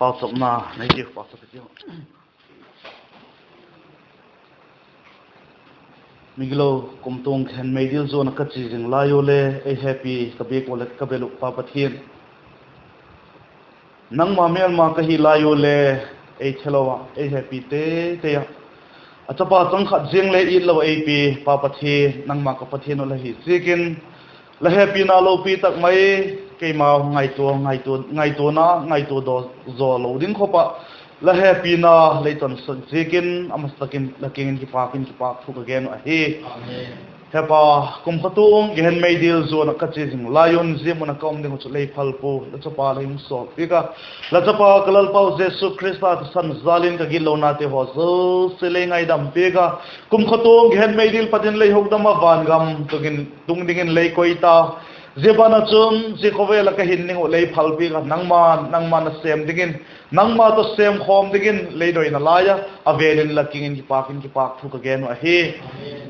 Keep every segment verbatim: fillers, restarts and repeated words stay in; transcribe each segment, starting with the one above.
Pauchapna nei ti, pauchap i tiu. Migilo, kumtuang khen meidil zuan ah ka chia zing lai ua le, ei hepi ka biak ua leh ka bêl uh Pa Pathian, nangma mêlma ka hi lai ua le, ei thelo ah ei hepi tei tei ah, a chapa chang khat ziang le it lo ei pia Pa Pathian, nangma ka Pathian uh la hi ziakin, la hepina lopi tak mai, keimau ngaitua, ngaitua, ngaituana, ngaitua daw zaw lo ding khawp ah, la hepina lei tonsak ziakin, a masa tak in la kiang in kipâk in kipâk thu ka gen uh ahi. He Pa, kum khatuang kihen meidil zuan ah ka chia zing lai un, zia mun ah ka um ding uh chu lei phal pua, la chapa lei hung sawlpiak a, la chapa ka Lalpau Jesu Khrista thisan jal in ka gitlonate haw zosia lei ngaidam piak a, kum khatuang kihen meidil pat in lei hukdam a, van gam tung dingin lei koi ta. Zia ban ah chun zia khawvel ah ka hin ding uh lei phalpiak a, nangma'n, nangma'n a sêm dingin, nangma tawh sêmkhawm dingin lei doina lai a, a vêl in la kiang in kipâk in kipâk thu ka gen uh ahi.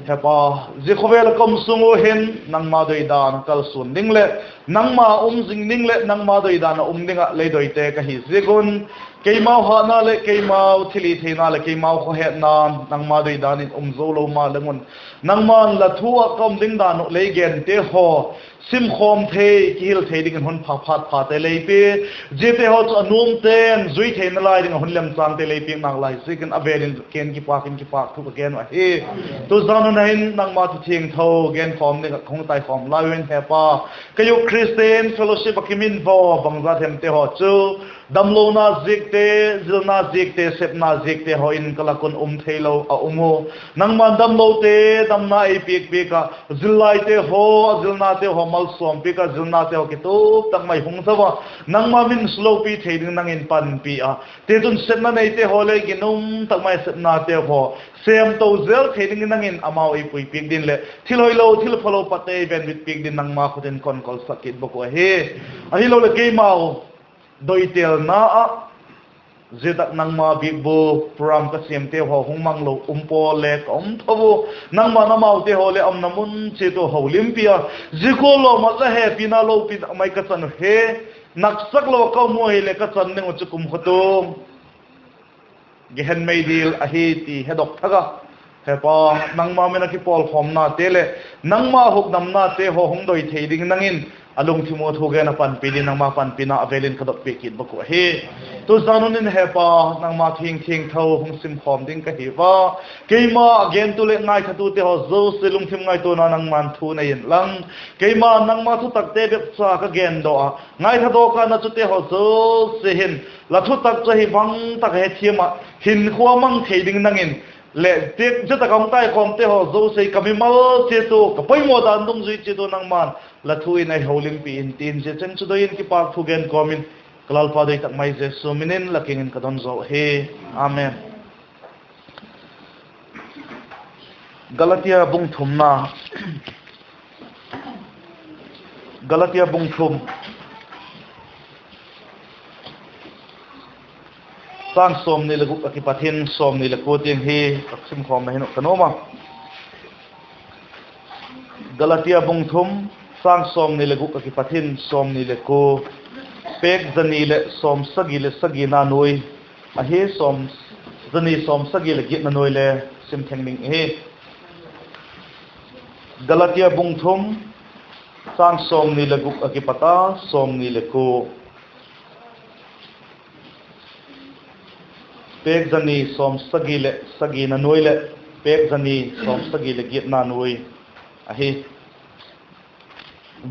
He Pa, zia khawvel ah ka um sung ua hin nangma doi dan a kalsuan ding leh, nangma um zing ding leh nangma doi dan ah um ding ah lei doite ka hi ziak un, keimau hâtna leh keimau thilhitheina leh keimau khawhetna'n nangma doi dan in um zo lo maleng un, nangma'n la thu ah ka um ding dan uh lei gente haw simkhawm thei, kihil thei dingin hun pha phat phate lei pia. Ziate haw chu a nuamte'n zui theina lai ding ah hun lemchângte lei piak nalai ziakin a vêl in kiang in kipâk in kipâk thu ka gen uh ahi. Tuzan hun ah hin nangma thu thiangtho genkhawm ding ah ka hung taikhawm lai uh in he Pa, ka Youth Christian Fellowship ah kimin vaw bangza themte haw chu damlona ziakte, zilna ziakte, sepna ziakte haw in ka lak un um theilo a um u. Nangma'n damlote damna ei piak piak a, zillaite haw, zilnate haw malsawm piak a, zilnate haw kitup tak mai hung zo a, nangma min sulopi thei ding nang in panpi a, tichun sepna neite haw le ginum tak mai sepnate haw sêmto zel thei dingin nang in amau ei puipiak ding leh thil hoilo, thil phalo patte ei venbit piak dingin nangma khut in ka hun kawlsak kit bawk uh ahi. Ahiloleh keimau doitelna ah zia tak nangma biakbûk program ka siamte haw hung manglo um pawl le ka um tho u. Nangma'n amaute haw leh a umna mun chiat uh holimpi a, zia gual lawm ah la hepina lopi tak mai ka chan uh hi, naksak lo ah ka um u ahileh ka chan ding uh chu kum khatuang kihen meidil ahi ti hedok thak a, he Pa, nangma min a kipawlkhawmnate leh nangma hukdamnate haw hung doi thei dingin nang in a lungthim ua thugen a panpi dingin nangma panpina a vêl in ka dotpiak kit bawk uh ahi. Tuzan hun in he Pa, nangma thu thiangtho hung simkhawm ding ka hi a, keima gentu leh ngaithatute haw zosia lungthim ngaituana nangma'n thu nei inlang, keima nangma thutakte bepcha ka gendaw a, ngaithadaw ka na chute haw zosia hin la thutak chu ahi bang tak a hethiam ah hinkhua mang thei ding nang in, leh zia tak a hung taikhawmte haw zosia ka mimal chiat ua, ka poimaw dan dungzui chiat ua nangma'n la thu in ei holimpi in tin, zia cheng chu doi in kipâk thu gen kawm in ka Lalpa doi tak mai Jesu min in la kiang in ka don zaw ahi. Amen. Galatia bung thumna, Galatia bung thum, châng sawmni leh guk a kipat in sawmni leh kua tiang hi ka simkhawm na hin uh ka nuam a. Galatia bung thum, châng sawmni leh guk a kipat in sawmni leh kua, pêk zani leh sawmsagi leh sagina nuai ahi, sawm, zani sawmsagi leh giatna nuai le sim theng ding hi. Galatia bung thum, châng sawmni leh guk a kipat a sawmni leh kua. Pêk zani sawmsagi leh sagina nuai leh pêk zani sawmsagi leh giatna nuai ahi.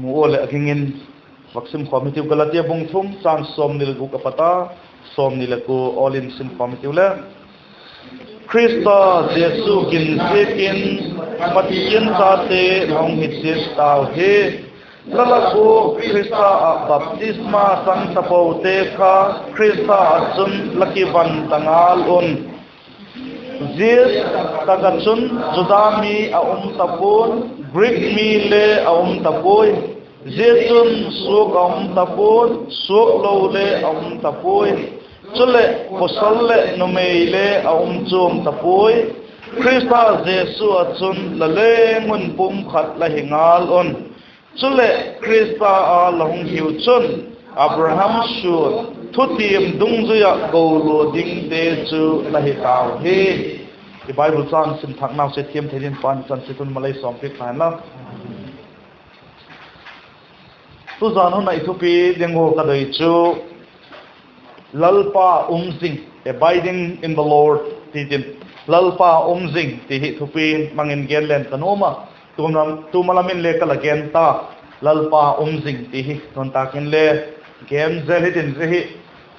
Mu ua leh a ging in vak simkhawm hitiu, Galatia bung thum châng sawmni leh guk a pat a sawmni leh kua, awl in simkhawm hitiu le. Khrista Jesu gin ziakin Pathian chate la hung hi chiat tau hi. La lak ua Khrista ah baptisma chang tapote kha Khrista ah chun la kivan ta ngal un. Zia tak ah chun Juda mi a um tapua'n, Greek mi le a um tapuai. Zia chun suak a um tapua'n, suak lo le a um tapuai. Chuleh pawsal leh numei le a um chuam tapuai. Khrista Jesu ah chun la leng un pum khat la hi ngal un. Chuleh Khrista ah la hung hiu chun Abraham suan, thutiam dungzui ah kolua dingte chu la hi tau hi. I Bible châng sim thâknau chu thiam thei dingin Pa'n chanchin tun malei sawmpiak ta hen la. Tuzan hun ah i thupi ding ua ka doi chu Lalpa um zing, Abiding in the Lord ti tin, Lalpa um zing ti hi thupi mang in gen leng ka nuam a, tu ma lam in le ka la gen ta, Lalpa um zing ti hi tun tâk in le gen zel hitin, zia hi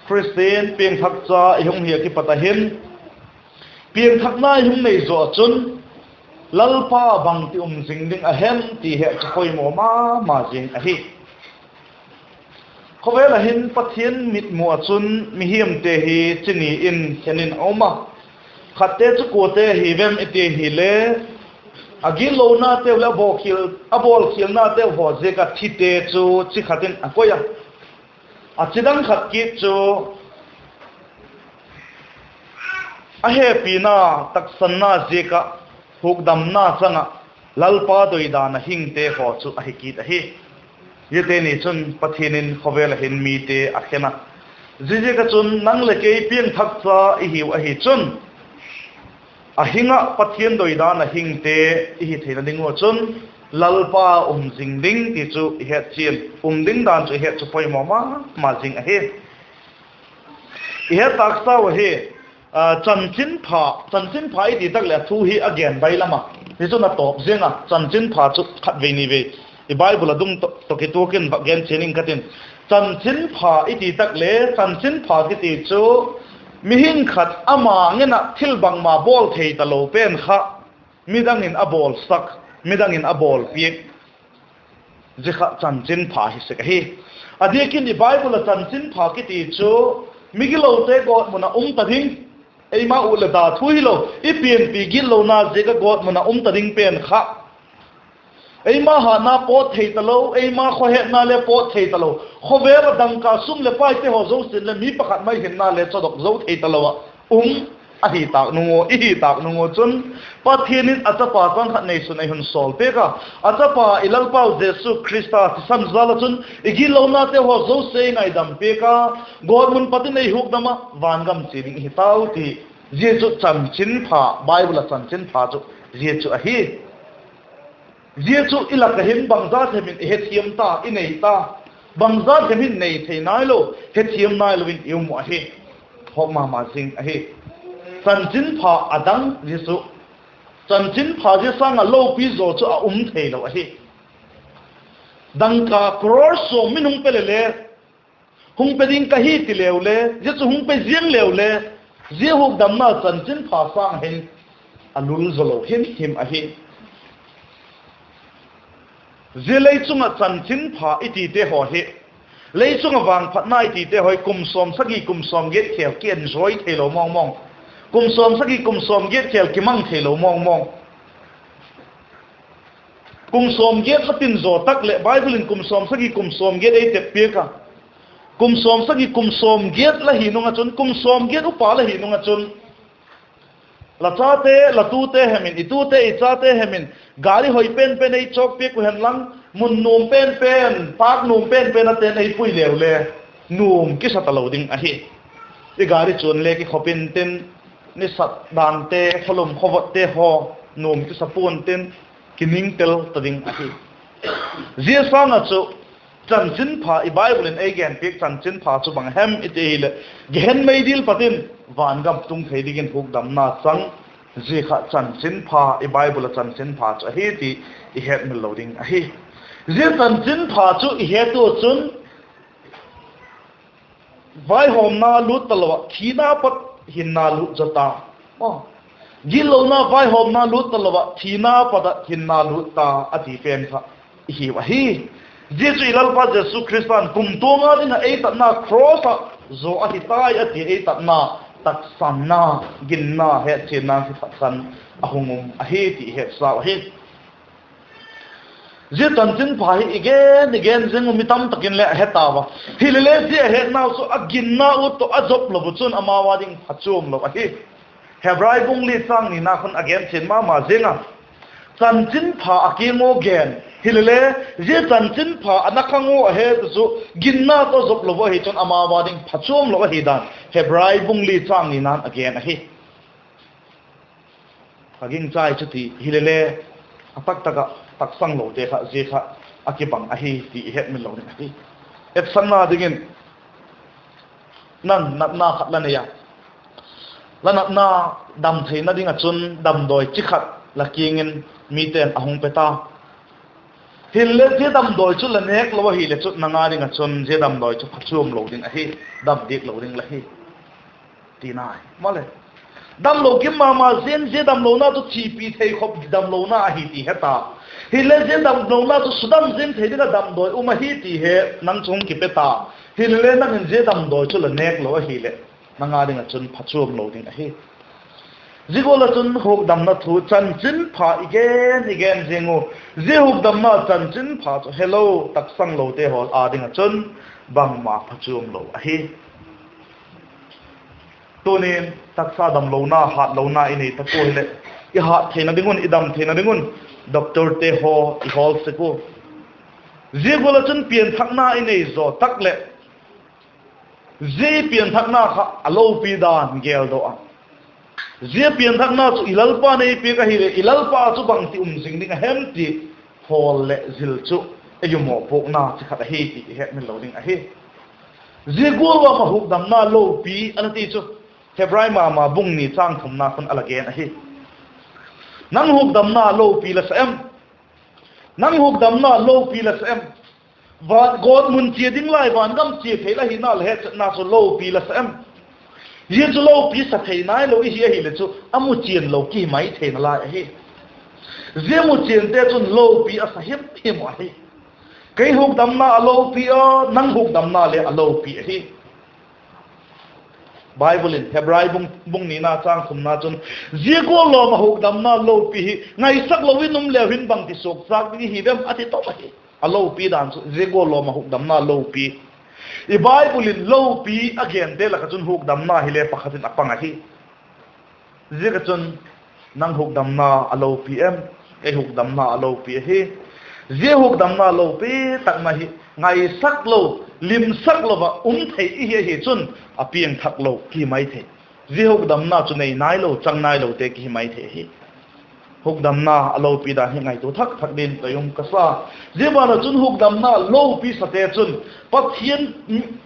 Khristian piangthak cha i hung hi ah kipat a hin, piangthakna i hung nei zaw ah chun Lalpa bangti um zing ding a hem ti het chu poimaw ma ma zing ahi. Khawvel ah hin Pathian mitmu ah chun mihiamte hi chi ni in khen in a um a, khatte chu kuate hi vem i ti hile, a gitlonateu leh a bawlkhialnateu haw ziak ah thite chu chi khat in a koi a. A chi dang khat kit chu a hepina, taksanna ziak ah hukdamna chang ah Lalpa doidan a hingte haw chu ahi kit ahi. Ziate ni chun Pathian in khawvel ah hin mite a khen a. Ziaziak ah chun nang leh kei piangthak cha i hiu ahi chun, a hing ah Pathian doidan a hingte i hi theina ding ua chun Lalpa um zing ding ti chu i het chian, um ding dan chu i het chu poimaw ma ma zing ahi. I het tâksau ahi, chanchinpha, chanchinpha i ti tak leh a thu hi a gen bai lam a, hi chun a tawp ziang a, chanchinpha chu khatvei nivei i Bible a dungto kituak in vak gen chian ing ka tin. Chanchinpha i ti tak le, chanchinpha kiti chu mihing khat ama ngen ah thil bangma bawl thei talo pen kha midang in a bawlsak, midang in a bawlpiak, zia kha chanchinpha hi sek ahi. A diak in i Bible ah chanchinpha kiti chu migilote gawtmun ah um ta ding, eima ut leh da thu hilo, i pianpi gitlona ziak ah gawtmun ah um ta ding pen kha eima hâtna pawt thei talo, eima khawhetna le pawt thei talo, khawvel ah dangka sum leh paite haw zosia'n le mi pakhat mai hinna le chawdok zo thei talo ah um ahi tâk nung ua, i hi tâk nung ua chun, Pathian in a chapa chang khat neisun ei hun sawl piak a, a chapa i Lalpau Jesu Khrista thisan jal ah chun i gitlonate haw zosia ei ngaidam piak a, gawtmun pat in ei hukdam ah vangam chia ding i hi tau ti. Zia chu chanchinpha, Bible ah chanchinpha chu zia chu ahi. Zia chu i lak ah hin bangzat hem in i hethiam ta, i nei ta, bangzat hem in nei thei nailo, hethiam nailo in i um uh ahi. Thawk ma ma zing ahi. Chanchinpha a dang zia chu, chanchinpha zia sâng ah lopi zaw chu a um theilo ahi. Dangka crore sawm min hung pe le le, hung pe ding ka hi ti leu le, zia chu hung pe ziang leu le, zia hukdamna chanchinpha sâng hin a lul zaw lo him him ahi. Zia lei chung ah chanchinpha i tite haw hi, lei chung ah vangphatna i tite haw hi kum sawmsagi kum sawmgiat khêl ki enjoy theilo mawng mawng, kum sawmsagi kum sawmgiat khêl kimang theilo mawng mawng. Kum sawmgiat la tin zaw tak leh Bible in kum sawmsagi kum sawmgiat ei tep piak a, kum sawmsagi kum sawmgiat la hi nung ah chun, kum sawmgiat upa la hi nung ah chun, la chate, la tute hem in, i tute i chate hem in, gari hoi pen pen ei chawk piak uh hen lang, mun nuam pen pen, pâk nuam pen pen a te'n ei pui leu le, nuam kisa talo ding ahi. I gari chuan le kikhop intin, nisat dante, khawlum khawvotte haw nuam kisa pua'n tin, kiningtel ta ding ahi. Zia sâng ah chu chanchinpha, i Bible in ei genpiak chanchinpha chu bang hem i ti hileh, gehen mei dil pat in vangam tung thei dingin hukdamna chang, zia kha chanchinpha, i Bible ah chanchinpha chu ahi ti i hetmil lo ding ahi. Zia chanchinpha chu i het ua chun, vaihawmna lût talo ah thina pat hinna lût zaw ta. Gitlona vaihawmna lût talo ah thina pat ah hinna lût ta, a ti pen kha i hiu ahi. Zia chu i Lalpa Jesu Khrista'n kumtuang â ding ah ei tatna cross ah zaw ahi tai a ti, ei tatna, taksanna, ginna, hetchianna hi phatsan a hung um ahi ti i hetsau ahi. Zia chanchinpha hi i gen i gen zing uh mi tamtak in le a he tau a. Hilele zia a hetnau chu a ginna ut tawh a zop lo uh chun amau â ding phachuam lo ahi. Hebrai bung li châng nina khun a gen chian ma ma ziang a, chanchinpha a kiang ua gen, Hilele, zia chanchinpha a na khang ua a het chu ginna tawh zop lo ahi chun ama â ding phachuam lo ahi dan Hebrai bung li châng nina'n a gen ahi. A gingchai chu ti hilele, a taktak ah taksang lote kha zia kha a kibang ahi ti i hetmil lo ding ahi. Etsakna dingin, nang natna khat la nei a, la natna dam theina ding ah chun damdawi chi khat la kiang in mite'n a hung pe ta. Hinle zia damdawi chu la nêk lo ahileh chu nang â ding ah chun zia damdawi chu phachuam lo ding ahi, dam diak lo ding la hi, ti nai. Male, damlo kim ma ma ziang, zia damlona chu thipi thei khop damlona ahi ti he ta. Hinle zia damlona chu sudam ziang thei ding ah damdawi um ahi ti he nang chu hung kipe ta. Hinle nang in zia damdawi chu la nêk lo ahileh, nang â ding ah chun phachuam lo ding ahi. Zia gual ah chun hukdamna thu chanchinpha i gen i gen ziang u. Zia hukdamna chanchinpha chu helo, taksang lote haw â ding ah chun bangma phachuam lo ahi. Tunin taksa damlona, hâtlona i nei tak ua hileh, i hât theina ding un, i dam theina ding un doctorte haw i hawl sek ua. Zia gual ah chun pianthakna i nei zaw tak leh, zia pianthakna kha a lopi dan geldok a, zia pianthakna chu i Lalpa'n ei piak ahileh, i Lalpa chu bangti um zing ding a hem ti hawl leh zil chu ei u mawpuakna chi khat ahi ti i hetmil lo ding ahi. Zia gual lawm ah hukdamna lopi a la ti chu Hebrai ma ma bung ni châng thumna khun a la gen ahi. Nang hukdamna lopi la sa em? Nang hukdamna lopi la sa em? Van gawtmun chia ding lai, van gam chia thei la hina la hetchetna chu lopi la sa em? Zia chu lopi sa thei nailo i hi ahileh chu a muchian lo kihi mai theina lai ahi. Zia muchiante chun lopi a sa him him uh ahi. Kei hukdamna a lopi a, nang hukdamna le a lopi ahi. Bible in Hebrai bung, bung nina châng thumna chun, zia gual lawm ah hukdamna lopi hi ngaisak lo in um leu hin bangti suakchâk ding i hi vem, a ti top ahi. A lopi dan chu zia gual lawm ah hukdamna lopi. I Bible in lopi a gente lak ah chun hukdamna hile pakhat in a pang ahi. Ziak ah chun nang hukdamna a lopi em? Kei hukdamna a lopi ahi. Zia hukdamna lopi tak mai hi ngaisak lo, limsak lo ah um thei i hi ahi chun a piangthak lo kihi mai thei. Zia hukdamna chu nei nailo, chang nailote kihi mai thei ahi. Hukdamna a lopi dan hi ngaitua thak thak dingin ka um ka sa. Zia ban ah chun hukdamna lopi sate chun Pathian,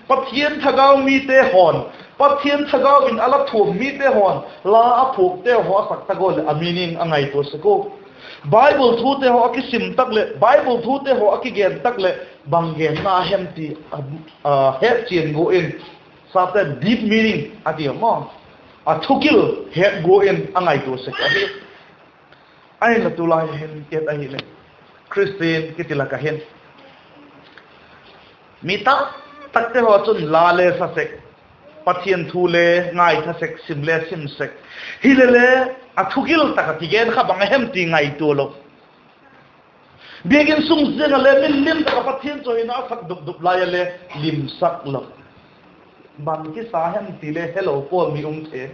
Pathian thagau mite haw'n, Pathian thagau in a la thuam mite haw'n la a phuakte haw a sak tak ua leh a meaning a ngaitua sek ua. Bible thute haw a kisim tak leh, Bible thute haw a kigen tak leh, bang genna hem ti, a, a hetchian gua in, sapte deep meaning a ti maw, a thukil het gua in a ngaitua sek ahi. Ahinla tulai hin et ahileh, Khristian kiti lak ah hin mi tam takte haw chun la le sa sek, Pathian thu le ngaitha sek, sim le sim sek, hilele a thukil tak ah kigen kha bang a hem ti ngaitua lo. Biakin sung ziang ah le min lim tak ah Pathian chu hina a sak dup dup lai a le limsak lo. Bang kisa hem ti le helo pawl mi um thei.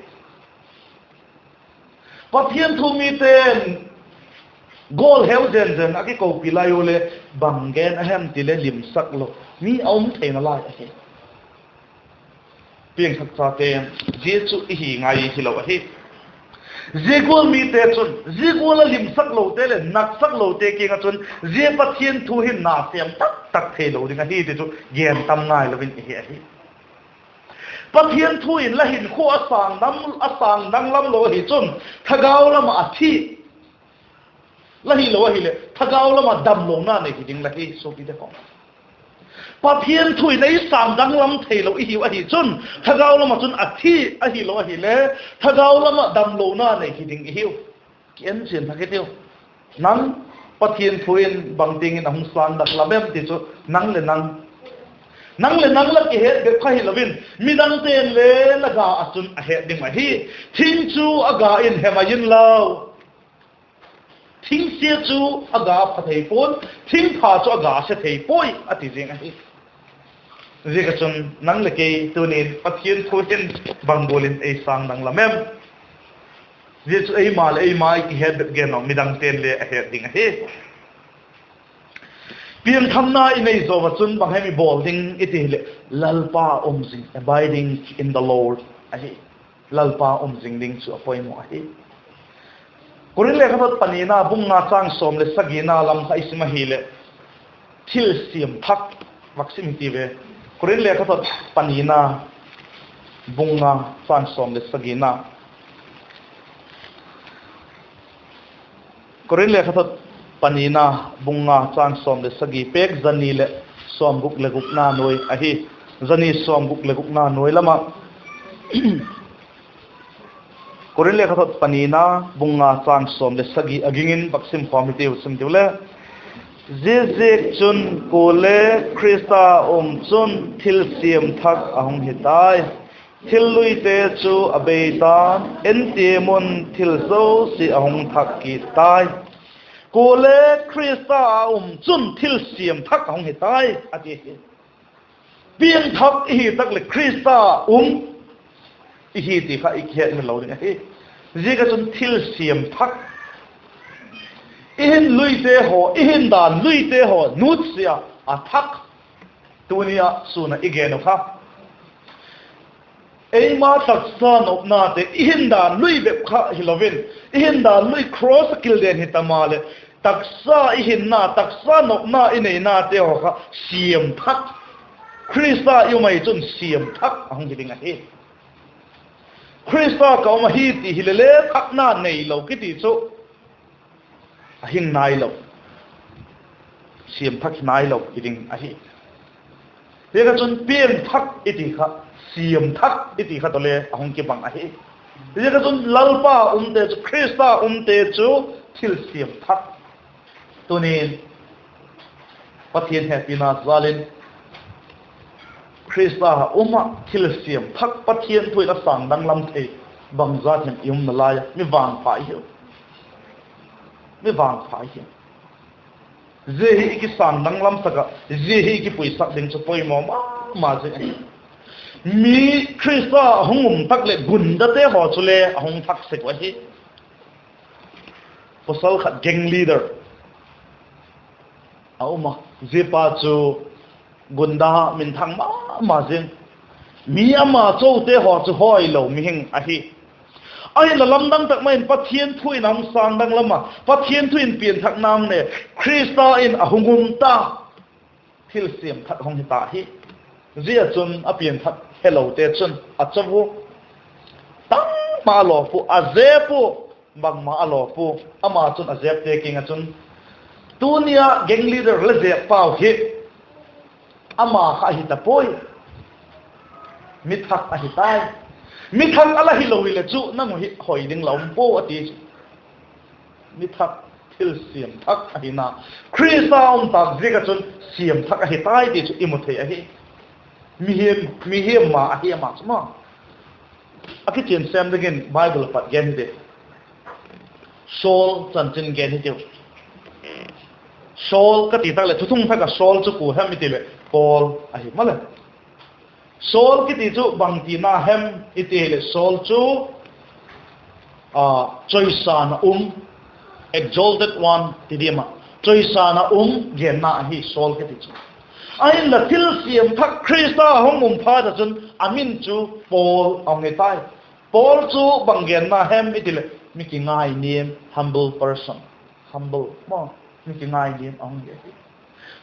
Pathian thu mite'n gawl heu zen zen a kikopi lai ua le bang gen a hem ti le limsak lo mi a um theina lai ahi. Piangthak chate'n zia chu i hi ngai hilo ahi. Zia gual mite chun, zia gual a limsak lote leh naksak lote kiang ah chun zia Pathian thu hin na sêm tak tak theilo ding ahi ti chu gen tam ngailo in i hi ahi. Pathian thu in la hinkhua a sâng dang, a sâng danglam lo ahi chun, thagau lam ah a thi la hilo ahileh thagau lam ah damlona nei hi ding la hi, suapite haw. Pathian thu in ei sâng danglam theilo i hiu ahi chun, thagau lam ah chun a thi ahilo ahile, thagau lam ah damlona nei hi ding i hiu. Kienchian thak hitiu. Nang, Pathian thu in bang tiang in a hung sâng danglam em ti chu nang leh nang, nang leh nang la kihet bep kha hilo in midangte'n le la ga ah chun a het ding ahi. Thing chu a ga in he mai inlau, thingsia chu a ga pha thei pua'n, thingpha chu a ga se thei puai a ti zing ahi. Ziak ah chun nang leh kei tunin Pathian thu hin bang gual in ei sâng danglam em? Zia chu eima leh eima i kihet bep gen lo, midangte'n le a het ding ahi. Piangthakna i nei zaw ah chun bang hem i bawl ding i ti hileh, Lalpa um zing, abiding in the Lord ahi. Lalpa um zing ding chu a poimaw ahi. Korinth lekhathot panina bung nga châng sawm leh sagina lam kha i sim ahileh, thilsiam thak, vak sim hi ti ve. Korinth lekhathot panina bung nga châng sawm leh sagina. Korinth lekhathot panina bung nga châng sawm leh sagi, pêk zani leh sawmguk leh gukna nuai ahi. Zani sawmguk leh gukna nuai lam ah, Korinth lekhathot panina bung nga châng sawm leh sagi a ging in vak sim khawm hitiu, sim tiu le. Ziaziakchun kuale Khrista um chun thilsiam thak a hung hi tai. Thil luite chu a bei ta'n, en tiam un thil zosia a hung thak kit tai. Kuale Khrista a um chun thilsiam thak a hung hi tai a ti hi. Piangthak i hi tak leh Khrista um i hi ti kha i kihet mi lo ding ahi. Ziak ah chun thilsiam thak, i hin luite haw, i hin dan luite haw nutsia a thak, tuni ah sûn ah i gen uh kha, eima taksa nopnate, i hin dan lui bep kha hilo in, i hin dan lui cross a kilden hi ta maleh, taksa i hinna, taksa nopna i neinate haw kha siam thak, Khrista i um ahi chun siam thak a hung hi ding ahi. Khrista ka um ahi ti hile le thakna neilo kiti chu a hing nailo, siam thak hi nailo hi ding ahi. Ziak ah chun piangthak i ti kha, siam thak i ti kha tawh le a hung kibang ahi. Ziak ah chun Lalpa umte chu, Khrista umte chu thilsiam thak. Tunin Pathian hepina jal in Khrista um ah thilsiam thak, Pathian thu in a sângdanglam thei bangzat hem i umna lai a, mi vangpha i hiu. Mi vangpha i hiu. Zia hi i kisângdanglamsak ah, zia hi i kipuisak ding chu poimaw ma ma zing ahi. Mi Khrista a hung um tak leh gundate haw chule a hung thak sek uh ahi. Pasal khat gang leader a um a, ziapa chu gunda minthang ma ma zing, mi ama chote haw chu hawilo mihing ahi. Ahinla lamdang tak ma in Pathian thu in a hung sângdanglam a, Pathian thu in pianthakna hung ne, Khrista in a hung um ta, thilsiam thak hung hi ta hi. Zia chun a pianthak helote chun a chau u, tangma a lawp u, a zep u, bangma a lawp u. Ama chun a zepte kiang ah chun, tuni a gang leader la zep pau hi ama kha ahi ta puai, mi thak ahi tai. Mi thak a la hilo hileh chu nang uh hi hoi ding la um pua a ti chu. Mi thak, thilsiam thak ahina, Khrista um tâk ziak ah chun siam thak ahi tai ti chu i mu thei ahi. Mihiam, mihiam ma ahi ama chu ma. A kichian sêm dingin Bible a pat gen hiti. Saul chanchin gen hitiu. Saul ka ti tak leh, thuthung thak ah Saul chu kua hem i ti leh, Paul ahi maleh. Saul kiti chu bangtina hem i ti leh, Saul chu, a, chawisâng a um, exalted one ti diam ah, chawisâng a um genna ahi Saul kiti chu. Ahinla thilsiam thak Khrista hung um phat ah chun a min chu Paul a hung hi tai. Paul chu bang genna hem i ti leh, mi kingainiam, humble person. Humble maw, mi kingainiam a hung hi ahi.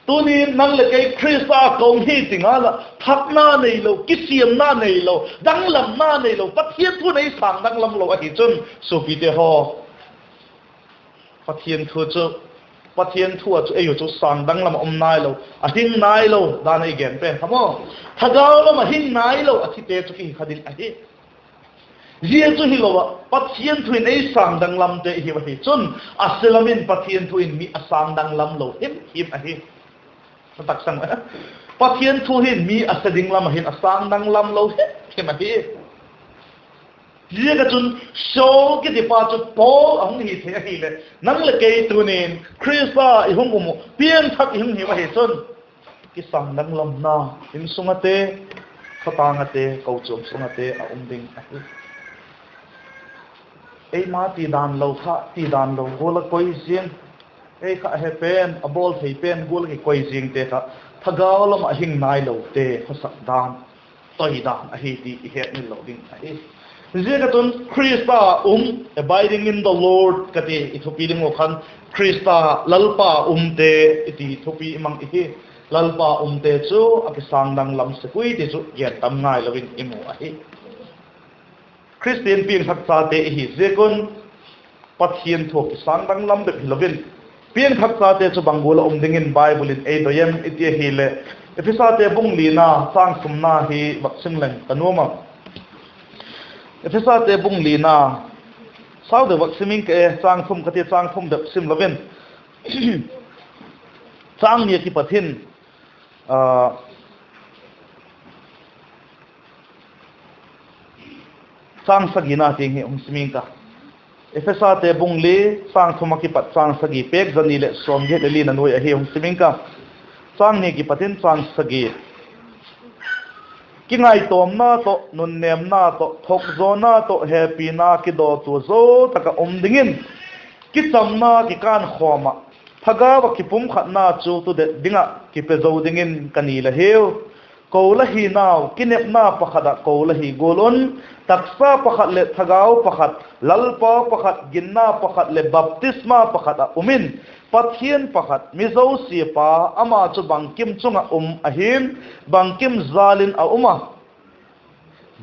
Tunin nang leh kei Khrista ka um hi ti ngal ah, thakna neilo, kisiamna neilo, danglamna neilo, Pathian thu nei sângdanglam lo ahi chun, suapite haw, Pathian thu chu, Pathian thu ah chu ei u chu sângdanglam ah um nailo, a hing nailo dan a i gen pen kha maw, thagau lam ah hing nailo a thite chu kihi kha ding ahi. Zia chu hilo ah, Pathian thu in ei sângdanglamte i hiu ahi chun, a se lam in Pathian thu in mi a sângdanglam lo him him ahi. Pathian thu hin mi a se ding lam ah hin a sângdanglam lo him him ahi. Ziak ah chun Saul kitipa chu Paul a hung hi thei ahileh, nang leh kei tunin Khrista i hung um uh, piangthak i hung hiu ahi chun, kisângdanglamna, insung ate, khawtâng ate, kochuam sung ate a um ding ahi. Eima ti dan lo kha, ti dan lo gual a koi ziang. Ei kha he pen, a bawl thei pen gual kikoi zingte kha thagau lam ah hing nailote khawsak dan, toi dan ahi ti i hetmil lo ding ahi. Ziak ah chun Khrista um, abiding in the Lord ka ti i thupi ding uh khan, Khrista, Lalpa umte i ti thupi i mang ihi. Lalpa umte chu a kisângdang lam sek ui ti chu gen tam ngailo in i mu ahi. Khristian piangthak chate i hi ziak un, Pathian thu a kisângdang lam bep hilo in, piangthak chate chu bang gual ah um dingin Bible in ei doi em i ti ahileh, Ephesate bung lina châng thumna hi vak sim leng ka nuam a. Ephesate bung lina, sau deu vak sim ing ka e, châng thum ka ti, châng thum bep sim lo in, châng ni a kipat hin, châng sagina tiang hi hung sim ing ka. Ephesate bung li, châng thum a kipat châng sagi, pêk za ni leh sawmgiat leh lina nuai ahi, hung sim ing ka. Châng ni kipat in châng sagi. Kingaitawmna tawh, nunnêmna tawh, thuakzawna tawh, hepina kidawtua zo tak ah um dingin, kichamna kikânkhawm ah, thagau ah kipumkhatna chu tudet ding ah kipe zo dingin ka ngen la hiu. Ko la hinau kinepna pakhat ah ko la hi gual un, taksa pakhat leh thagau pakhat, Lalpa pakhat, ginna pakhat leh baptisma pakhat ah um in, Pathian pakhat, mi zosia pa, ama chu bangkim chung ah um ahi'n, bangkim jâl in a um a,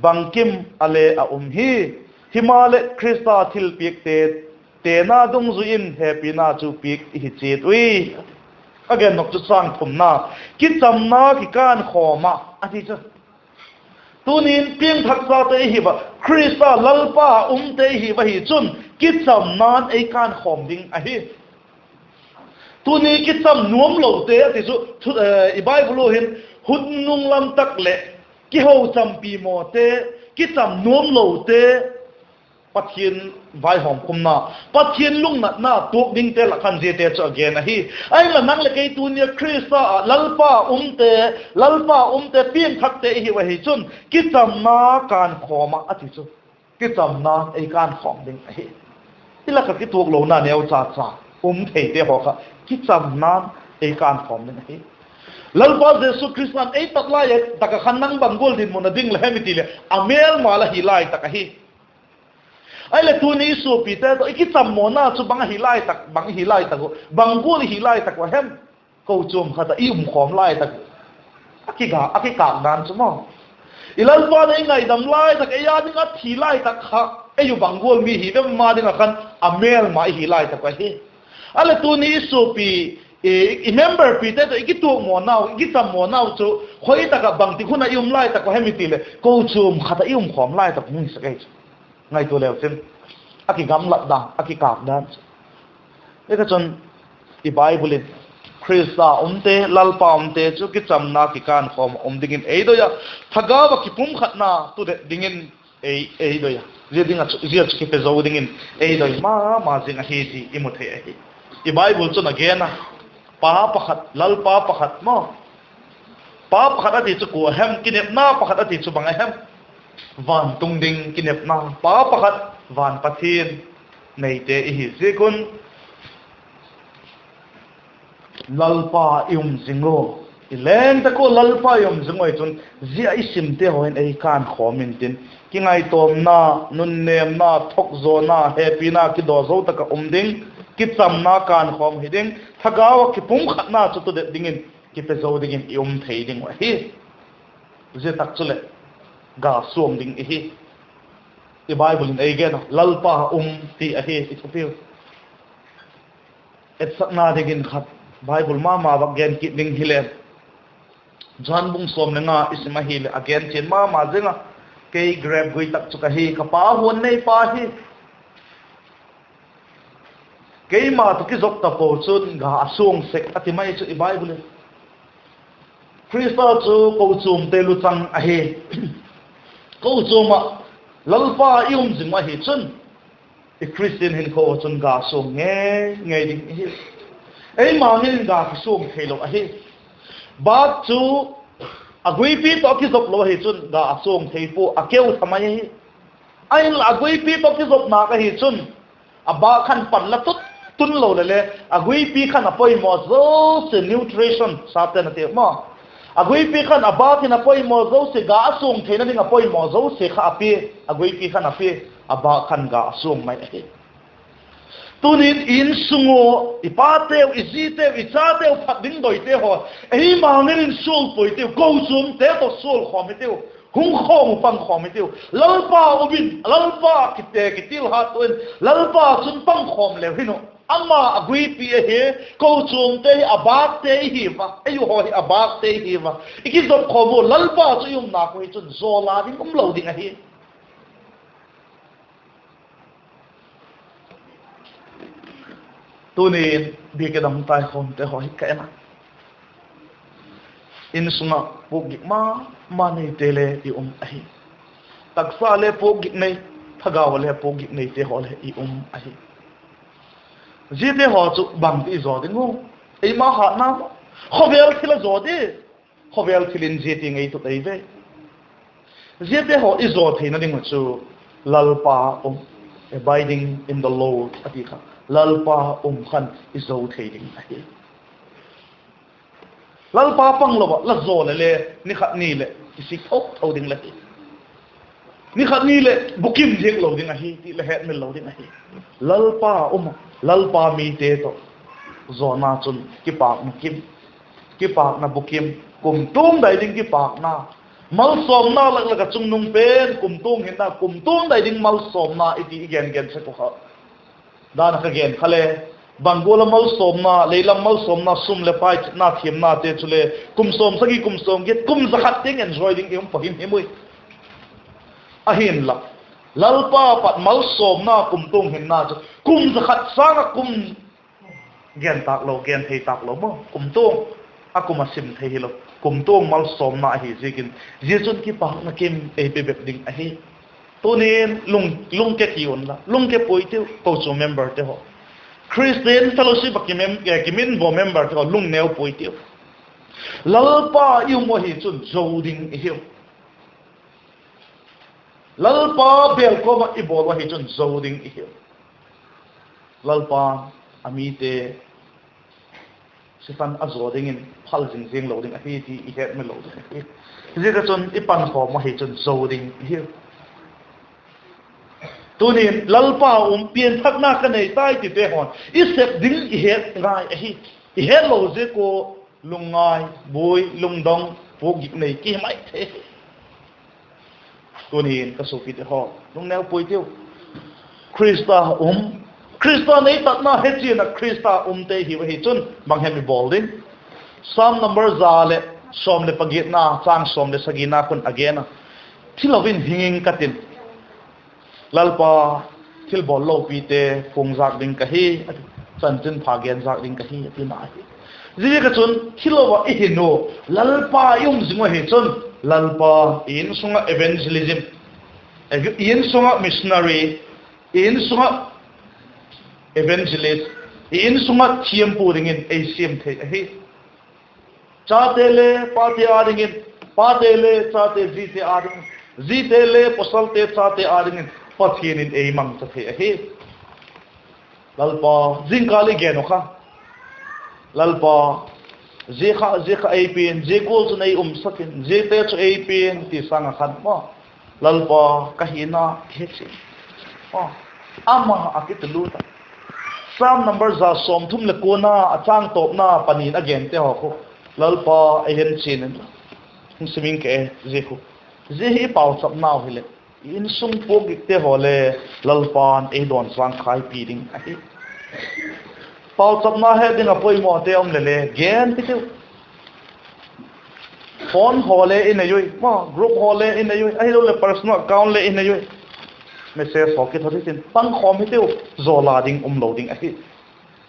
bangkim ah le a um hi. Himaleh Khrista thilpiakte tena dungzui in hepina chu piak i hi chiat ui. A gen nop chu châng thumna, kichamna kikânkhawm ah a ti chu. Tuni'n piangthak chate i hi ua, Khrista Lalpa umte i hi ua hi chun, kichamna'n ei kânkhawm ding ahi. Tuni kicham nuamlote a ti chu, i Bible u hin, hun nung lam tak leh, kihochampi mawte, kicham nuamlote, Pathian vaihawmkhumna, Pathian lungnatna tuak dingte lak khan ziate chu a gen ahi. Ahinla nang leh kei tuni a Khrista ah Lalpa umte, Lalpa umte piangthakte i hi ua hi chun, kichamna kânkhawm ah a ti chu. Kichamna'n ei kânkhawm ding ahi. I lak ah kituaklona neucha cha um theite haw kha, kichamna'n ei kânkhawm ding ahi. Lalpa Jesu Khrista'n ei tat lai tak ah khan nang bang gual dinmun a ding la hem i ti leh, a mêlma la hi lai tak ahi. Ahileh tuni i suapite tawh i kichammawna chu bang ahi lai tak, bang i hi lai tak uh, bang gual i hi lai tak uh a hem? Kochuam khat ah i um khawm lai tak uh, a kikâk dan chu maw, i Lalpa'n ei ngaidam lai tak, ei â ding a thi lai tak kha, ei u bang gual mi hi vem ma ding ah khan a mêlma i hi lai tak uh ahi. Ahileh tuni i suapi, i memberpite tawh i kituakmawnau, i kichammawnau chu khoi tak ah bangtik hun ah i um lai tak uh hem i ti leh, kochuam khat ah i um khawm lai tak uh hung hi sek ahi chu. Ngaitua leu chin, a kigamlat dan, a kikâk dan chu. Ziaka chun, i Bible in, Khrista umte, Lalpa umte chu kichamna kikânkhawm ah um dingin ei doi a, thagau ah kipumkhatna tudet dingin ei, ei doi a, zia ding ah chu, zia chu kipe zo dingin ei doi ma ma zing ahi ti i mu thei ahi. I Bible chun a gen a, Pa pakhat, Lalpa pakhat maw, Pa pakhat a ti chu kua hem, kinepna pakhat a ti chu bang a hem? Vantung ding kinepna Pa pakhat, van Pathian neite i hi ziak un, Lalpa i um zing u, i leng tak ua Lalpa i um zing ua hi chun, zia i simte haw hin ei kânkhawm intin, kingaitawmna, nunnêmna, thuakzawna, hepina kidaw zo tak ah um ding, kichamna kânkhawm hi ding, thagau ah kipumkhatna chu tudet dingin kipe zo dingin i um thei ding uh ahi. Zia tak chuleh, ga suang ding i hi. I Bible in ei gen a, Lalpa um ti ahi i thupiu. Etsakna dingin khat, Bible ma ma vak gen kit ding hile, Johan bung sawm le nga i sim ahileh a gen chian ma ma zing a, Kei grep gui tak chu ka hi, ka Pa huan neipa hi. Keima tawh kizop tapo chun ga a suang sek a ti mai chu i Bible in. Khrista chu kochuamte luchang ahi. Kochuam ah Lalpa i um zing uh ahi chun, i Khristian hinkhua ah chun ga suang ngei ngei ding i hi. Eima hin ga kisuang theilo ahi. Bâk chu a guipi tawh kizop lo ahi chun ga a suang thei pua, a keu tha mai ahi. Ahinla a guipi tawh kizop nâk ahi chun, a bâk khan pan la tut tun lo le le, a guipi khan a poimaw zosia, nutrition sate'n a ti maw, a guipi khan a bâk in a poimaw zosia, ga a suang theina ding a poimaw zosia kha a pia, a guipi khan a pia, a bâk khan ga a suang mai ahi. Tunin insung ua i pateu, i ziteu, i chateu phat ding doite haw, eima ngei in sual puai tiu, kochuamte tawh sual khawm hi tiu, hung khawm uh pang khawm hi tiu. Lalpa um in, Lalpa kite kitil hat uh in, Lalpa chun pang khawm leu hin uh, ama a guipi ahi. Kochuamte hi a bâkte i hi a, ei uh haw hi a bâkte i hi a, i kizop khawm ua, Lalpa chu i umna khu hi chun zaw la ding um lo ding ahi. Tunin biak in a hung taikhawmte haw hi ka en a, insung ah puakgik ma ma neite le i um ahi. Taksa le puakgik nei, thagau le puakgik neite haw le i um ahi. Ziate haw chu bangti i zaw ding uh? Eima hatna, khawvel thil a zaw di. Khawvel thil in zia tiang ei tut ei ve. Ziate haw i zaw theina ding uh chu Lalpa um, abiding in the Lord a ti kha, Lalpa um khan i zo thei ding ahi. Lalpa pang lo ah la zaw le le, ni khat ni leh i sik tho tho ding le hi. Ni khat ni leh bukim diak lo ding ahi ti le hetmil lo ding ahi. Lalpa um, Lalpa mite tawh zawna chun kipâkna kim, kipâkna bukim, kumtuang dai ding kipâkna, malsawmna lak lak ah chungnung pen kumtuang hinna, kumtuang dai ding malsawmna i ti i gen gen sek uh kha. Dan a ka gen kha le, bang gual a malsawmna, lei lam malsawmna, sum leh pai, chitna thiamnate chule kum sawmsagi, kum sawmgiat, kum za khat tiang enjoy ding i um pua him him ui. Ahinla, Lalpa pat malsawmna kumtuang hinna chu kum za khat sâng ah kum gen tâk lo, gen thei tâk lo maw, kumtuang, a kum a sim thei hilo, kumtuang malsawmna ahi ziakin, zia chun kipâkna kim ei pe bep ding ahi. Tunin lungke ki unla, lungke puai tiu, kochuam memberte haw, Christian Fellowship ah kimin, kimin baw memberte haw, lungneu puai tiu. Lalpa i um uh ahi chun zo ding i hiu. Lalpa bêl kawm ah i bawl uh ahi chun zo ding i hiu. Lalpa'n a mite sisan a zaw dingin phal zing ziang lo ding ahi ti i hetmil lo ding ahi. Ziaziakchun i pankhawm uh ahi chun zo ding i hiu. Tunin Lalpa um, pianthakna ka nei tai tite haw'n i sep ding i het ngai ahi. I hetlo ziak ua lungngai, buai, lungdong, puakgik nei ki mai thei. Tunin ka suapite haw, lungneu puai tiu. Khrista um, Khrista nei tatna hechian ah Khrista umte hiu ahi chun bang hem i bawl ding? Sam number za leh sawm leh pagiatna, châng sawm leh sagina khun a gen a, Thilo in hing ing ka tin, Lalpa, thilbawl lopite puangzâk ding ka hi, chanchinpha genzâk ding ka hi, a tina ahi. Ziaziakchun thilo ah i hin u, Lalpa i um zing uh ahi chun, Lalpa'n i insung ah evangelism, i insung ah missionary, i insung ah evangelist, i insung ah thiampu dingin ei siam thei ahi. Chate le pate â dingin, pate le chate zite â dingin, zite le pawsalte chate â dingin Pathian in ei mangcha thei ahi. Lalpa, zingkal i gen uh kha, Lalpa, zia kha, zia kha ei pia in, zia gual chun ei umsak in, ziate chu ei pia in ti sâng ah khan maw, Lalpa, ka hina hechian, ama a kitilut a, Sam number za sawmthum leh kuana a châng tawpna panin a gente haw khu, Lalpa, ei hechian inla, hung sim ing ka e, zia khu, zia hi i pauchapnau hileh, i insung puakgikte haw le Lalpa'n ei dawn zangkhaipi ding ahi. Pauchapna het ding ah poimawte um leh le gen pi tiu. Phone haw le i nei ui, ma, group haw le i nei ui, ahiloleh personal account le i nei ui. Message haw kithot hitin pangkhawm hi tiu, zaw la ding um lo ding ahi.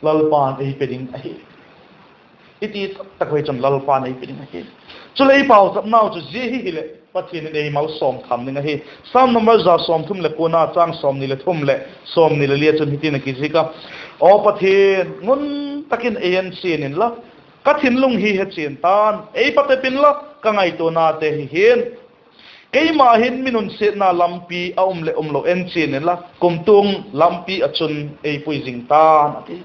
Lalpa'n ei pe ding ahi. I ti tak tak uh hi chun Lalpa'n ei pe ding ahi. Chuleh i pauchapnau chu zia hi hileh Pathian in ei malsawm tham ding ahi. Sam number za sawmthum leh kuana châng sawmni leh thum leh sawmni leh li ah chun hitin a kizik a, Aw Pathian, ngun tak in ei enchian inla, ka thinlung hi hechian ta'n, ei patep inla, ka ngaituanate hi hi'n. Keima hin mi nunsiatna lampi a um leh um lo enchian inla, kumtuang lampi ah chun ei pui zing ta'n, a ti.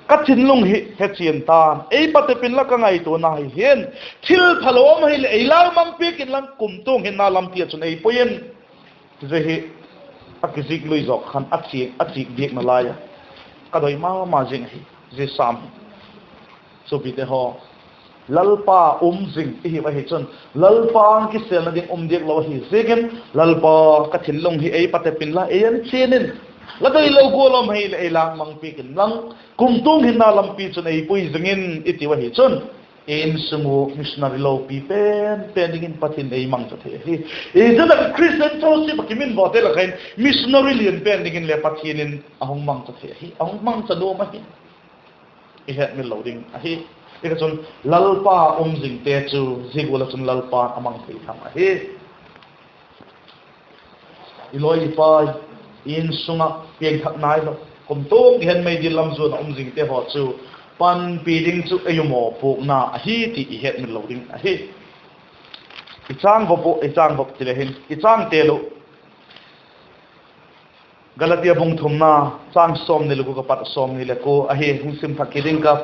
Ka thinlung hi hechian ta'n, ei patep inla ka ngaituana hi hin, thil phalo um ahileh ei lau mang piak inlang kumtuang hinna lampi ah chun ei pui in. Zia hi a kizik lui zawk khan a chik, a chik diak nalai a, ka doi ma ma zing ahi, zia Sam hi. Suapite haw, Lalpa um zing i hiu ahi chun, Lalpa âng kisêlna ding um diak lo ahi ziakin, Lalpa, ka thinlung hi ei patep inla ei en chian in, la doilo gual um ahileh ei lau mang piak inlang, kumtuang hinna lampi chun ei pui zing in i tiu ahi chun, insung u missionary lopi pen pen dingin Pathian ei mangcha thei ahi. Zia tak ah Christian fellowship ah kimin bawte lak ah hin missionary lian pen dingin le Pathian in a hung mangcha thei ahi, a hung mangcha nuam ahi. I hetmil lo ding ahi. Ziaka chun Lalpa um zingte chu zia gual ah chun Lalpa'n a mang thei tham ahi. I lawi i pai, insung ah piangthak nailo, kumtuang kihen meidil lam zuan ah um zingte haw chu panpi ding chu ei u mawpuakna ahi ti i hetmil lo ding ahi. I châng vop u, i châng vop ti le hin i châng tel u. Galatia bung thumna, châng sawmni le guk apat sawmni le kua ahi, hung sim thak kit ding ka.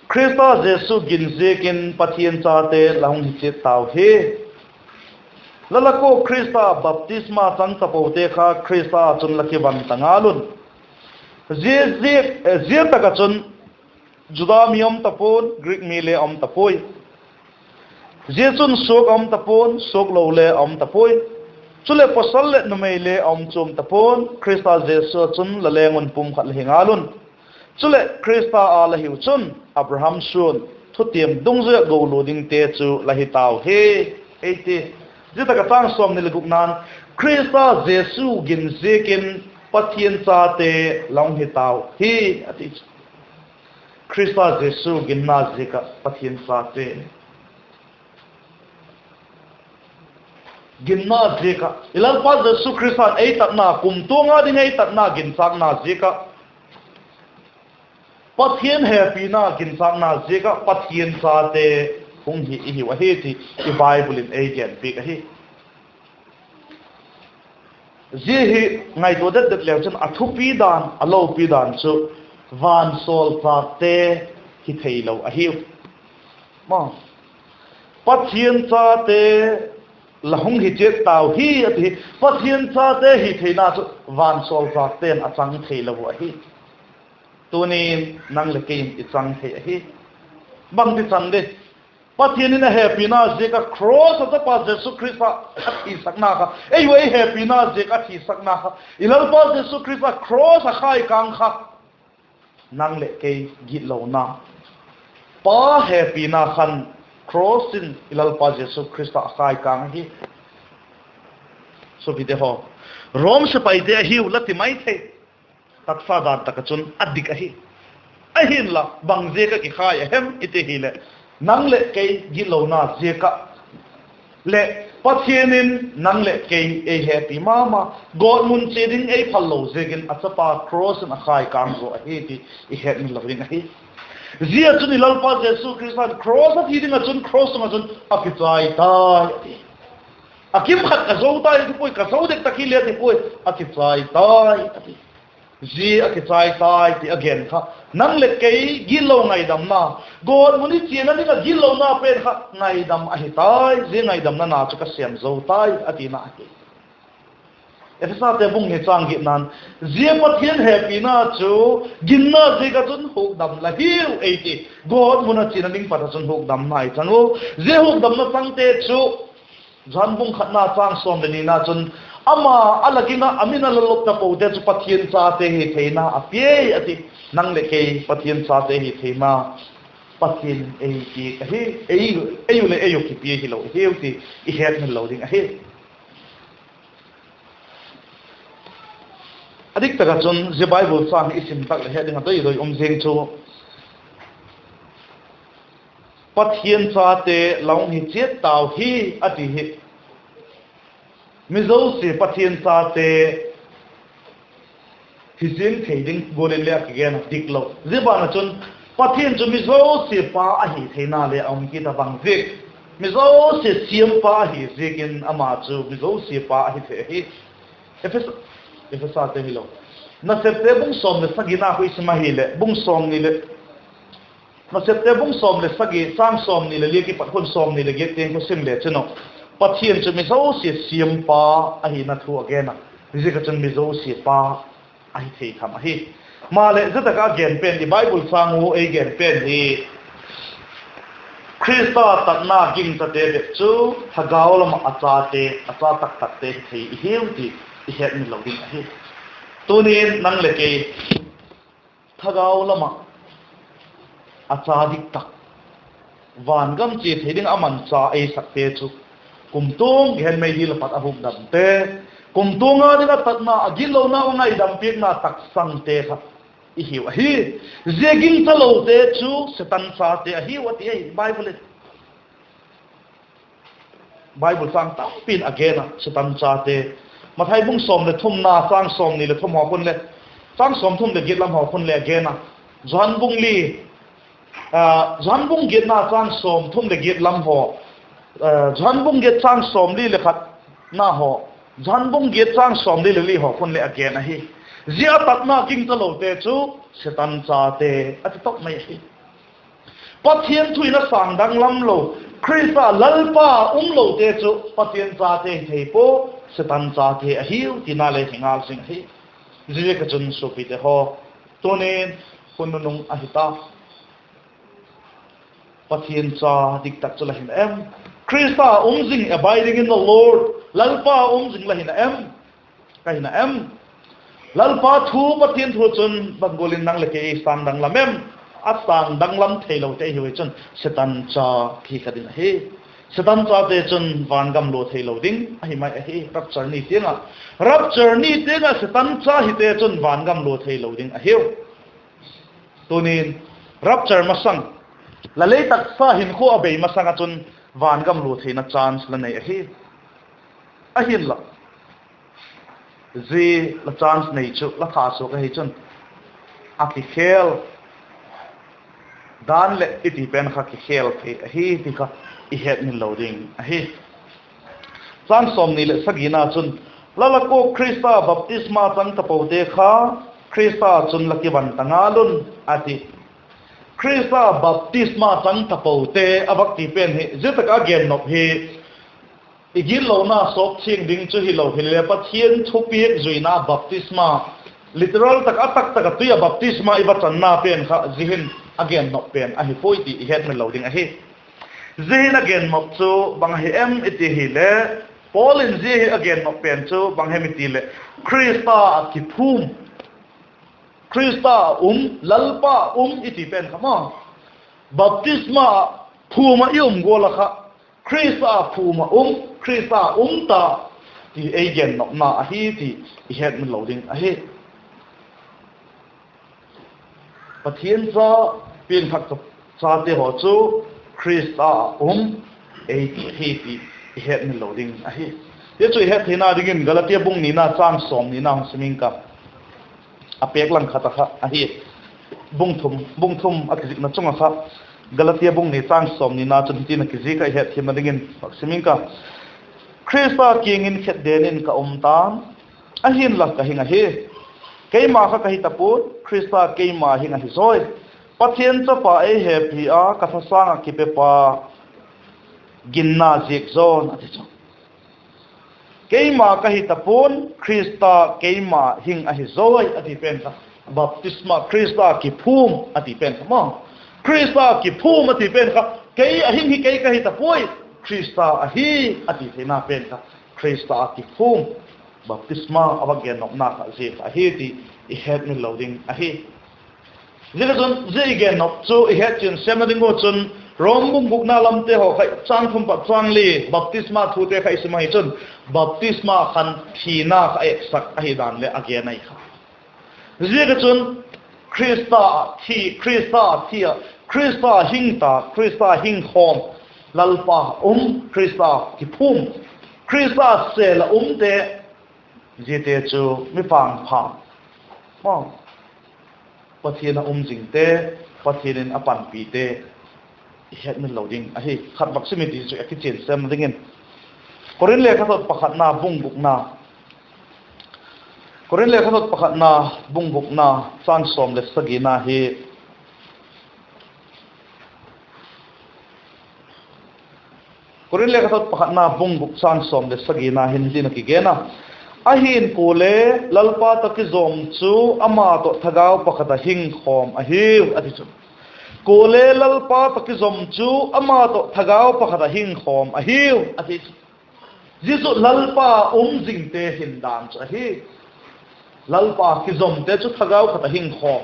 Khrista Jesu gin ziakin Pathian chate la hung hi chiat tau hi. La lak ua Khrista baptisma chang tapote kha Khrista ah chun la kivan ta ngal un. Zia, zia tak ah chun Juda mi um ta pua'n, Greek mi le um ta puai. Zia chun suak a um ta pua'n, suak lo le a um ta puai. Chuleh pawsal leh numei le a um chuam ta pua'n, Khrista Jesu ah chun la leng un pum khat la hi ngal un. Chuleh Khrista â la hiu chun Abraham suan, thutiam dungzui ah golua dingte chu la hi tau hi, ei ti. Zia tak ah châng sawmni le gukna'n, Khrista Jesu gin ziakin Pathian chate la hung hi tau hi, a ti chu. Khrista Jesu ginna ziak ah Pathian chate, ginna ziak ah, i Lalpa Jesu Khrista'n ei tatna, kumtuang â ding ei tatna ginchâkna ziak ah, Pathian hepina ginchâkna ziak ah Pathian chate hung hi i hiu ahi ti i Bible in ei genpiak ahi. Zia hi ngaitua det det leu chun a thupi dan, a lopi dan chu vansawlchâkte hi theilo ahiu. Pathian chate la hung hi chiat tau hi a ti hi, Pathian chate hi theina chu vansawlchâkte'n a chang theilo uh ahi. Tuni'n nang leh kei in i chang thei ahi. Bangtichan di, Pathian in a hepina ziak ah cross ah Chapa Jesu Khrista a thisakna kha, ei u ei hepina ziak a thisakna kha, i Lalpa Jesu Khrista cross ah khai kâng kha, nang leh kei gitlona, Pa hepina khan cross in i Lalpa Jesu Khrista a khai kâng ahi. Suapite haw, Rom sepaite ahiu la ti mai thei. Taksa dan tak ah chun a dik ahi. Ahinla bang ziak ah kikhai a hem i ti hileh, nang leh kei gitlona ziak ah leh Pathian in nang leh kei ei hepi ma ma, gawtmun chia ding ei phallo ziakin a chapa cross in a khai kâng zaw ahi ti i hetmil lo ding ahi. Zia chun i Lalpa Jesu Khrista'n cross a thi ding ah chun cross tung ah chun a kichai tai a ti. A kim khat ka zo tai a ti puai, ka zo dek tak hile a ti puai, a kichai tai a ti. Zia a kichai tai ti a gen kha, nang leh kei gitlo ngaidamna, gawtmun i chiana ding ah gitlona pen kha ngaidam ahi tai, zia ngaidamna na chu ka sêm zo tai a tina ahi. Ephesate bung ni châng giatna'n, zia Pathian hepina chu ginna ziak ah chun hukdam la hiu ei ti. Gawtmun a chiana ding pat ah chun hukdamna i chang u. Zia hukdamna changte chu Johan bung khatna châng sawm leh nina chun, ama a la ging ah a min a la lop tapote chu Pathian chate hi theina a piai a ti. Nang leh kei Pathian chate hi theina Pathian in ei piak ahi. Ei u leh ei u kipia hilo hiu ti i hetmil lo ding ahi. A dik tak ah chun zia Bible châng i sim tak leh het ding a doi doi um zing chu, Pathian chate la hung hi chiat tau hi a ti hi. Mi zosia Pathian chate hi ziang thei ding gual in le a kigen a dik lo. Zia ban ah chun Pathian chu mi zosia pa ahi theina le a um kit a, bang ziak, mi zosia siampa ahi ziakin ama chu mi zosia pa ahi thei ahi. Ephesa, Ephesate hilo, Nasepte bung sawm leh sagina khu i sim ahileh, bung sawmni leh, Nasepte bung sawm leh sagi, châng sawmni leh li kipat khun sawmni leh giat tiang khu sim le chin u, Pathian chu mi zosia siampa ahina thu a gen a, ziak ah chun mi zosia pa ahi thei tham ahi. Maleh zia tak ah a gen pen, i Bible châng u ei gen pen hi Khrista tatna gingchate bep chu thagau lam ah a chate, a cha tak takte hi thei i hiu ti i hetmil lo ding ahi. Tuni'n nang leh kei thagau lam ah a cha dik tak, vangam chia thei ding a manchâ ei sakte chu kumtuang gehen mei dil a pat a hukdamte, kumtuang â ding ah tatna, a gitlonau a ngaidam piakna taksangte kha i hiu ahi. Zia gingchalote chu Setan chate ahiu a ti ahi Bible in. Bible châng tampi'n a gen a, Setan chate. Mathai bung sawm leh thumna châng sawmni leh thum haw khun le, châng sawmthum leh giat lam haw khun le a gen a. Johan bung li, Johan bung giatna châng sawmthum leh giat lam haw, Johan bung giat châng sawmli leh khatna haw, Johan bung giat châng sawmli leh li haw khun le a gen ahi. Zia a tatna gingchalote chu Setan chate a ti tawk mai ahi. Pathian thu in a sângdanglam lo, Khrista Lalpa umlote chu Pathian chate hi thei pua, Setan chate ahiu tina le hi ngal zing ahi. Ziaziak ah chun suapite haw, tuni'n hun nunung ahi ta. Pathian cha diktak chu la hi na em? Khrista um zing, abiding in the Lord, Lalpa um zing la hi na em? Ka hi na em? Lalpa thu, Pathian thu chun bang gual in nang leh kei i sângdanglam em? A sângdanglam theilote i hiu i chun Setan cha hi kha ding ahi. Setan chate chun vangam lua theilo ding ahi mai ahi, rapture ni tiang ah. Rapture ni tiang ah Setan cha hite chun vangam lua theilo ding ahiu. Tuni'n rapture masang, la lei taksa hinkhua a bei masang ah chun vangam lua theina chance la nei ahi. Ahinla, zia la chance nei chu la thasuak ahi chun, a kikhel dan leh i ti pen kha kikhel thei ahi ti kha i hetmil lo ding ahi. Châng sawmni leh sagina chun, Lal a kuak Khrista baptisma chang tapote kha Khrista chun la kivan ta ngal un, a ti. Khrista baptisma chang tapote a vak ti pen hi zia tak ah a gennop hi i gitlona sawp thiang ding chu hilo hile, Pathian thupiak zuina baptisma, literal tak a, tak tak ah tui ah baptisma i va channa pen kha zia hin a gennop pen ahi puai ti i hetmil lo ding ahi. Zia hin a gennop chu bang ahi em i ti hile, Paul in zia hi a gennop pen chu bang hem i ti leh, Khrista ah kiphum, Khrista ah um, Lalpa ah um i ti pen kha maw, baptisma phum ah i um gual ah kha, Khrista ah phum ah um, Khrista ah um ta ti ei gennopna ahi ti i hetmil lo ding ahi. Pathian cha, piangthak chate haw chu Khrista ah um ei ti ahi ti i hetmil lo ding ahi. Zia chu i hettheina dingin Galatia bung nina châng sawmnina hung sim ing ka. A pêk lang khat ah kha ahi. Bung thum, bung thum a kizikna chung ah kha, Galatia bung ni châng sawmnina chun hitin a kizik a, i hetthiamna dingin vak sim ing ka. Khrista kiang in khetden in ka um ta'n, ahinla ka hing ahi. Keima kha ka hi ta puai, Khrista keima hing ahi zawi. Pathian chapa ei hepi a ka thasâng ah kipepa ginna ziak zawn, a ti chu. Keima ka hi ta pua'n, Khrista keima hing ahi zawi, a ti pen kha, baptisma, Khrista kiphum a ti pen kha maw, Khrista kiphum a ti pen kha, kei a hing hi kei ka hi ta puai, Khrista ahi, a ti theina pen kha, Khrista kiphum, baptisma a va gennopna kha zia kha ahi ti i hetmil lo ding ahi. Ziaziakchun zia i gennop chu i hetchian sêmna ding ua chun, Rom bung gukna lamte haw kha châng thum pat châng li, baptisma thute kha i sim ahi chun, baptisma khan thina kha a etsak ahi dan leh a gen ahi kha. Ziaziakchun Khrista thi, Khrista thi a, Khrista hing ta, Khrista hing khawm, Lalpa um, Khrista kiphum, Khrista sêl ah umte, ziate chu mi pangpha, Pathian ah um zingte, Pathian in a panpite, i hetmil lo ding ahi. Khat vak sim i ti chu a kichian sêmna dingin, Korinth lekhathot pakhatna bung gukna, Korinth lekhathot pakhatna, bung gukna, châng sawm leh sagina hi, Korinth lekhathot pakhatna bung guk châng sawm leh sagina hin hitin a kigen a: Ahi'n kuale, Lalpa tawh kizawm chu ama tawh thagau pakhat ah hing khawm ahiu, a ti chu. Kuale Lalpa tawh kizawm chu ama tawh thagau pakhat ah hing khawm ahiu, a ti chu. Zia chu Lalpa um zingte hin dan chu ahi. Lalpa kizawmte chu thagau khat ah hing khawm.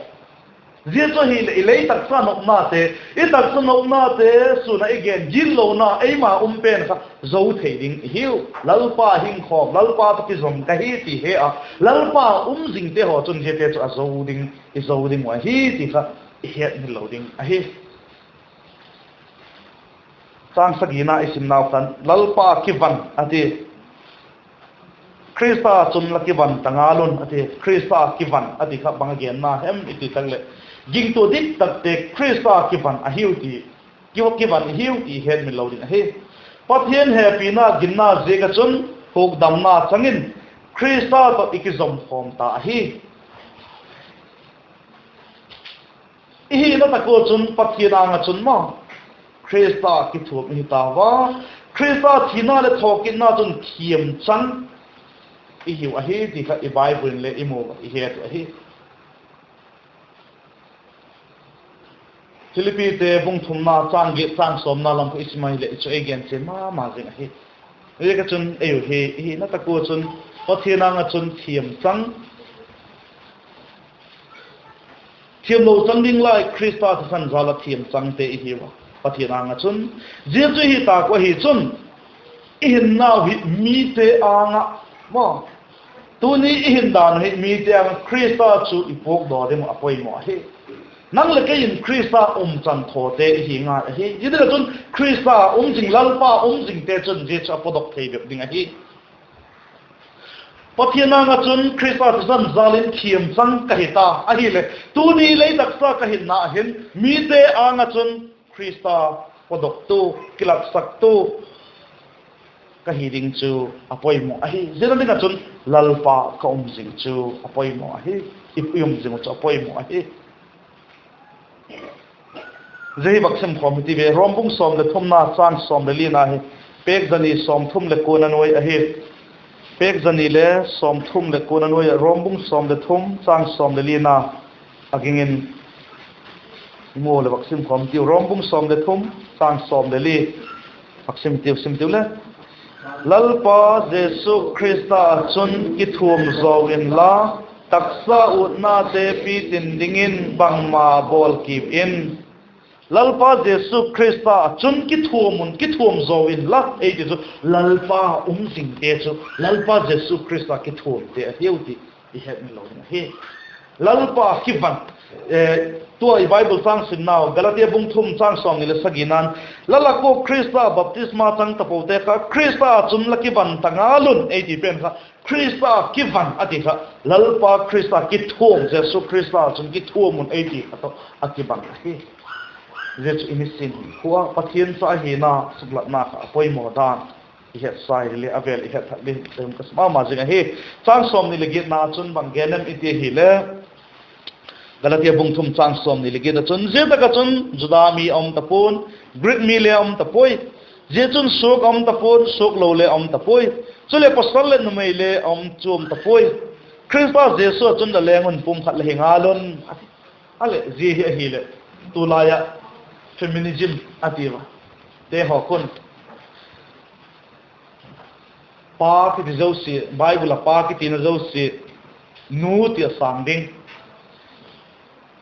Zia chu ahileh i lei taksa nopnate, i taksa nopnate, sûn ah i gen gitlona eima um pen kha zo thei ding i hiu. Lalpa hing khawm, Lalpa tawh kizawm ka hi ti he a, Lalpa um zingte haw chun ziate chu a zo ding, i zo ding uh ahi ti kha i hetmil lo ding ahi. Châng sagina i simnau khan Lalpa kivan a ti. Khrista chun la kivan ta ngal un a ti. Khrista kivan a ti kha bang a genna hem i ti tak leh, gingtua dik takte Khrista kivan ahiu ti, ki, kivan i hiu ti hetmil lo ding ahi. Pathian hepina ginna ziak ah chun hukdamna chang in Khrista tawh i kizawm khawm ta ahi. I hina tak ua chun Pathian âng ah chun maw, Khrista kithuam i hi tau a. Khrista thina leh thawkitna chun thiamchang i hiu ahi ti kha i Bible in le i mu a, i het uh ahi. Philippite bung thumna châng giat châng sawmna lam kha i sim ahileh chu ei gen chian ma ma zing ahi. Ziak ah chun ei u hi i hina tak ua chun Pathian âng ah chun thiamchang, thiamlo chang ding lai Khrista thisan jal ah thiamchangte i hiu a, Pathian âng ah chun. Zia chu i hi tâk uh ahi chun, i hinnau hi mite âng ah maw, tuni i hin dan uh hi mite âng ah Khrista chu i puakdaw ding uh a poimaw ahi. Nang leh kei in Khrista um chan thawte i hi ngai ahi. Zia ding ah chun Khrista um zing, Lalpa um zingte chun zia chu a pawtdok thei bep ding ahi. Pathian âng ah chun Khrista thisan jal in thiamchang ka hi ta ahileh, tuni lei taksa ka hinna ah hin mite âng ah chun Khrista pawtdoktu, kilatsaktu ka hi ding chu a poimaw ahi. Zia ding ah chun Lalpa ka um zing chu a poimaw ahi. I, i um zing uh chu a poimaw ahi. Zia hi vak sim khawm hiti ve, Rom bung sawm leh thumna châng sawm leh lina hi. Pêk za ni sawmthum leh kuana nuai ahi. Pêk za ni le sawmthum leh kuana nuai ah Rom bung sawm leh thum châng sawm leh lina a ging in i mu leh vak sim khawm tiu. Rom bung sawm leh thum châng sawm leh li. Vak sim tiu, sim tiu le. Lalpa Jesu Khrista ah chun kithuam zaw inla, taksa utnate pitin dingin bangma bawl kiu in. Lalpa Jesu Khrista ah chun kithuam un, kithuam zaw inla, ei ti chu Lalpa um zingte chu Lalpa Jesu Khrista kithuamte ahiu ti i hetmil lo ding ahi. Lalpa kivan, tua i Bible châng simnau Galatia bung thum châng sawmni leh sagina'n, La lak ua Khrista baptisma chang tapote kha Khrista ah chun la kivan ta ngal un, ei ti pen kha Khrista kivan a ti kha Lalpa Khrista kithuam, Jesu Khrista ah chun kithuam un ei ti kha tawh a kibang ahi. Zia chu i nisin khu a Pathian cha ahina suklatna kha a poimaw dan i hetsa hile a vêl i het thak ding ka sim ma ma zing ahi. Châng sawmni leh giatna chun bang gen em i ti ahile, Galatia bung thum châng sawmni leh giat ah chun, Zia tak ah chun Juda mi a um tapua'n, Greek mi le a um tapuai; zia chun suak a um tapua'n, suaklo le a um tapuai; chuleh pawsal leh numei le a um chuam tapuai; Khrista Jesu ah chun la leng un pum khat la hi ngal un, a ti. A leh zia hi ahileh, tulai ah feminism a ti ua, te haw khun pa kiti zosia, Bible ah pa kitina zosia, nu ti a sâng ding.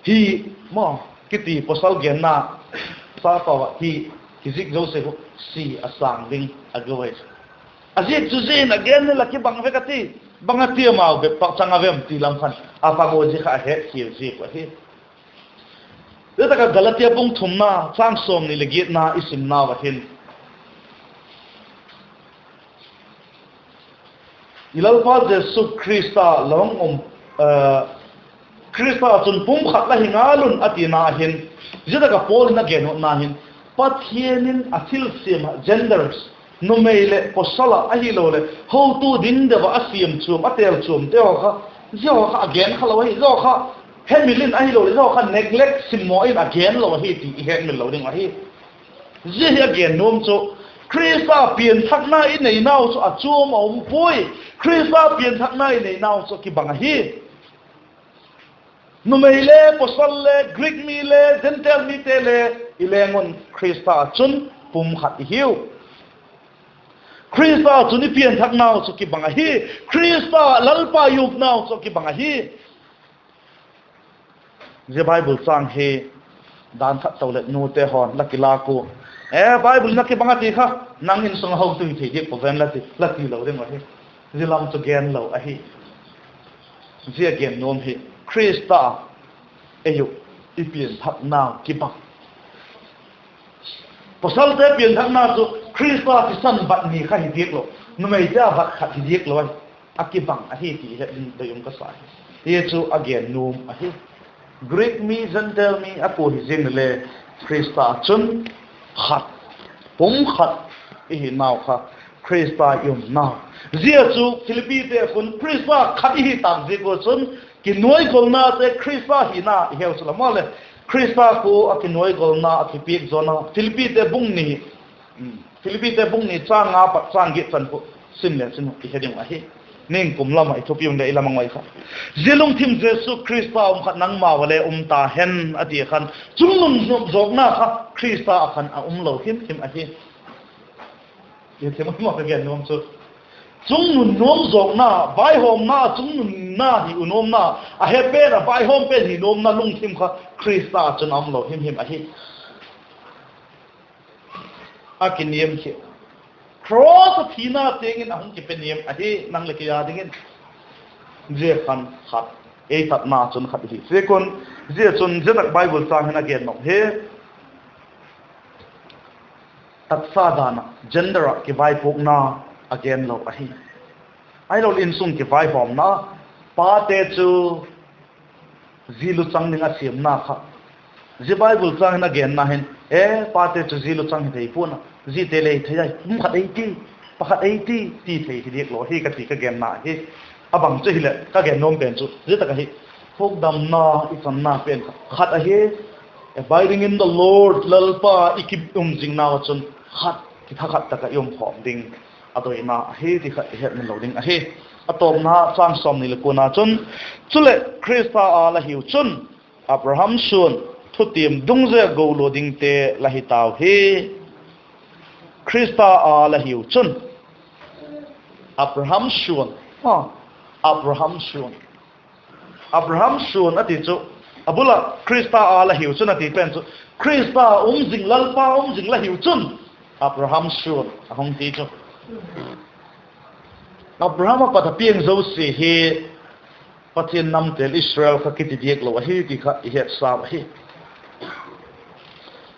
He maw kiti pawsal genna, chapa ah he kizik zosia khu she a sâng ding a guai. A ziak chu zia in a gen le la kibang vek a ti, bang a ti amau bep pakchang a vem ti lam khan a pang ua, zia kha a het khial ziak uh ahi. Zia tak ah Galatia bung thumna châng sawmni leh giatna i simnau ah hin, I Lalpa Jesu Khrista la hung um, Khrista ah chun pum khat la hi ngal un a tina ahin, zia tak ah Paul in a gen utna hin, Pathian in a thilsiam ah genders, numei leh pawsal ah ahiloleh hotu ding deu ah a siam chuam, a têl chuamte haw kha Zia kha a gen kha lo ahi, zia kha hemil in ahiloleh zia kha neglect, simmaw in a gen lo ahi ti i hetmil lo ding ahi. Zia hi a gen nuam chu, Khrista pianthakna i neinau chu a chuam a um puai. Khrista pianthakna i neinau chu a kibang ahi. Numei le, pawsal le, Greek mi le, Gentile mite le, i leng un Khrista ah chun pum khat i hiu. Khrista ah chun i pianthaknau chu kibang ahi. Khrista, Lalpa i upnau chu kibang ahi. Zia Bible châng hi dan khat to leh nute haw'n la kilâk ua, E, Bible in a kibang a ti kha, nang insung a hotu hi thei diak pua ven la ti, la ti lo ding ahi. Zia lam chu gen lo ahi. Zia gen nuam hi, Khrista ei uh i pianthaknau kibang. Pawsalte pianthakna chu Khrista thisan bat ni kha hi diak lo, numeite a bat khat hi diak lo ahi. A kibang ahi ti het ding doi um ka sa hi. Hi chu a gen nuam ahi. Greek mi, Gentile mi a kua hi ziang le, Khrista ah chun khat, pum khat i hinau kha, Khrista i umnau. Zia chu Philippite khun Khrista khat i hi tâk ziak ua chun, kinuaigolnate Khrista hina i heu chu la maw le, Khrista kua a kinuaigolna a kipiak zawna Philippite bung ni, Philippite bung ni châng nga pat châng giat chan khu sim le chun i he ding uh ahi. Ningkum lam ah i thupi un leh i la mang ui kha. Zia lungthim Jesu Khrista um khat nangmau ah le um ta hen a ti khan, chungnun nuam zawkna kha Khrista ah khan a um lo him him ahi. I thim ma ka gen nuam chu, chungnun nuam zawkna, vaihawmna, chungnunna hi u nuamna, a he pen ah vaihawm pen hi nuamna lungthim kha Khrista ah chun a um lo him him ahi. A kiniam khi, cross a thina tiang in a hung kipe niam ahi nang leh kei â dingin. Zia khan khat, ei tatna chun khat hi ziak un, zia chun zia tak Bible châng hin a gen nop hi, taksa dan ah, gender ah kivaipuakna a gen lo ahi. Ahiloleh insung kivaihawmna, pate chu zi luchang ding a siamna kha, zia Bible châng hin a genna hin, E, pate chu zi luchang hi thei pua'n a, zite le hi thei ai, um khat ei ti, pakhat ei ti, ti thei hi diak lo ahi ka ti ka genna hi. A bang chu hileh ka gen nuam pen chu zia tak ahi, hukdamna i channa pen kha khat ahi. Abiding in the Lord, Lalpa i ki um zingnau ah chun khat, kithakhat tak ah i um khawm ding a doina ahi ti kha i hetmil lo ding ahi. A tawpna châng sawmni leh kuana chun, Chuleh Khrista â la hiu chun, Abraham suan thutiam dungzui a golua dingte la hi tau hi. Khrista â la hiu chun, Abraham suan, Abraham suan, Abraham suan a ti chu, a bul ah Khrista â la hiu chun a ti pen chu, Khrista um zing, Lalpa um zing la hiu chun, Abraham suan a hung ti chu. Abraham a pat a piang zosia hi Pathian namtêl Israel kha kiti diak lo ahi ti kha i hetsau ahi.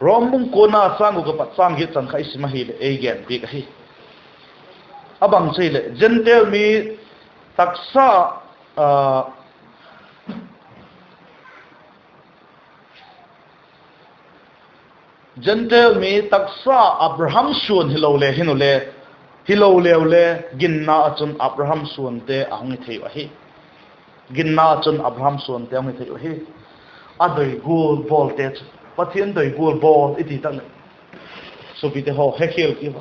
Rom bung kuana châng guk a pat châng giat chan kha i sim ahileh ei gen piak ahi. A bang chu hileh Gentile mi taksa, Gentile mi taksa Abraham suan hilo le hin u le, hilo leu le, ginna ah chun Abraham suante a hung hi thei uh ahi. Ginna ah chun Abraham suante a hung hi thei uh ahi. A doi gual bawlte chu, Pathian doi gual bawl i ti tak leh, suapite haw, hekhial ki va,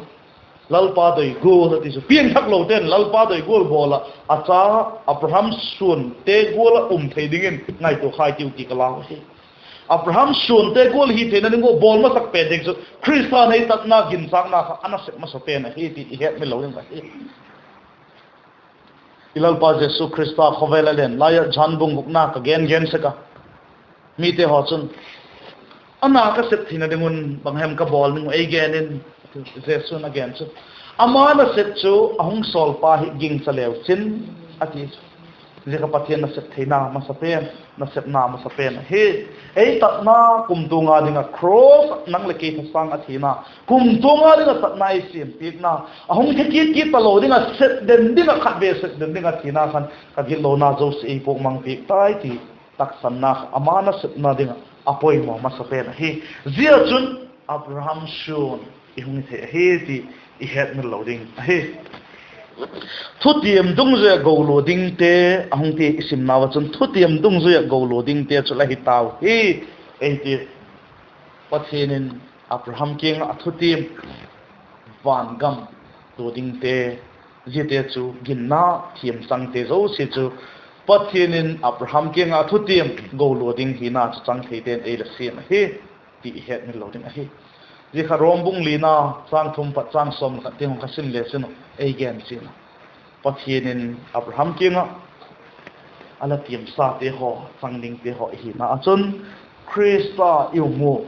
Lalpa doi gual a ti chu piangthaklote'n Lalpa doi gual bawl ah a cha Abraham suante gual ah um thei dingin ngaitua khai tiu ti ka lau ahi. Abraham suante gual hi theina ding ua bawl masak pen ding chu Khrista'n ei tatna ginchâkna kha a nasep masa pen ahi ti i hetmil lo ding ahi. I Lalpa Jesu Khrista khawvel a len lai ah Johan bung gukna ka gen gen sek a, mite haw chun a na ka sep theina ding un bang hem ka bawl ding uh ei gen in, Jesu'n a gen chu, ama nasep chu a hung sawlpa hi gingcha leu chin, a ti chu. Zia kha Pathian nasep theina masa pen, nasepna masa pen ahi. Ei tatna kumtuang a ding ah cross ah nang leh kei thasâng a thina, kumtuang a ding ah tatna ei siam piakna, a hung thi kit kit talo ding ah sep den ding ah, khatvei sep den ding ah thina khan ka gitlona zosia ei puakmang piak tai ti taksanna kha ama nasepna ding ah a poimaw masa pen ahi. Zia chun Abraham suan i hung hi thei ahi ti i hetmil lo ding ahi. Thutiam dungzui ah golua dingte, a hung ti i simnau ah chun, thutiam dungzui ah golua dingte chu la hi tau hi, ei ti. Pathian in Abraham kiang ah a thutiam, vangam lua dingte, ziate chu ginna thiamsangte zosia chu Pathian in Abraham kiang ah a thutiam golua ding hina chu chang theite'n ei la siam ahi, ti i hetmil lo ding ahi. Zia kha Rom bung lina, châng thum pat châng sawm le khat tiang kha sim le chin uh, ei gen chian a, Pathian in Abraham kiang ah a la tiamsate haw, chang dingte haw i hina ah chun, Khrista i um u,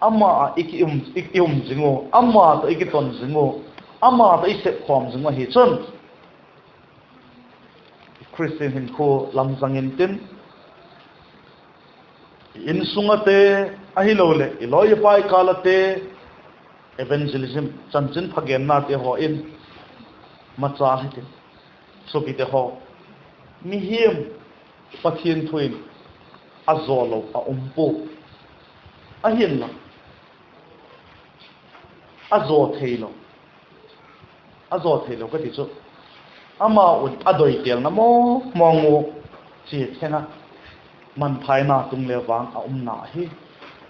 ama ah i ki um, i, i um zing u, ama tawh i kiton zing u, ama tawh i sepkhawm zing u ahi chun, Khristian hinkhua lamzang intin, i insung ate, ahiloleh i lawi i pai kâl ate, evangelism, chanchinpha gennate haw in, macha hitin, suapite haw, mihing, Pathian thu in a zaw lo a um pua. Ahinla, a zaw theilo, a zaw theilo ka ti chu, amau'n a doitêlna mawng mawng u chia theng a, manphaina tung le vang a umna ahi.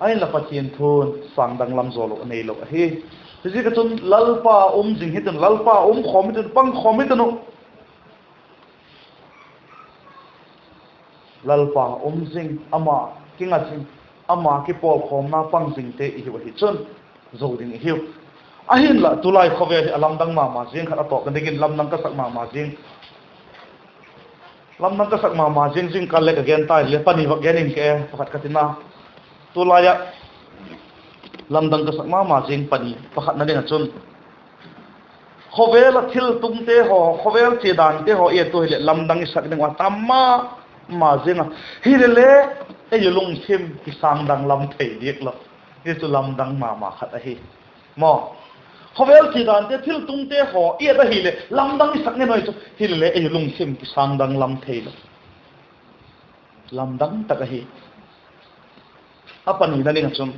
Ahinla Pathian thu'n sângdang lam zaw lo a neilo ahi. Ziaziakchun Lalpa um zing hitin, Lalpa um khawm hitin, pang khawm hitin uh. Lalpa um zing, ama kinga zing, ama kipawlkhawmna pang zingte i hiu ahi chun, zo ding i hiu. Ahinla tulai khawvel hi a lamdang ma ma ziang khat a tawpna dingin lamdang ka sak ma ma ziang, lamdang ka sak ma ma ziang, zingkal le ka gen tai le pani vak gen ing ke, pakhat ka tina. Tulai ah lamdang ka sak ma ma ziang pani, pakhatna ding ah chun, khawvel ah thiltungte haw, khawvel chia dante haw i et u hileh lamdang i sak ding uh a tam ma ma ziang a, hilele ei u lungthim kisângdang lam thei diak lo. Hi chu lamdang ma ma khat ahi, maw. Khawvel chia dante, thiltungte haw i et ahileh lamdang i sak ngen uh chu, hilele ei u lungthim kisângdang lam thei lo. Lamdang tak ahi. A panina ding ah chun,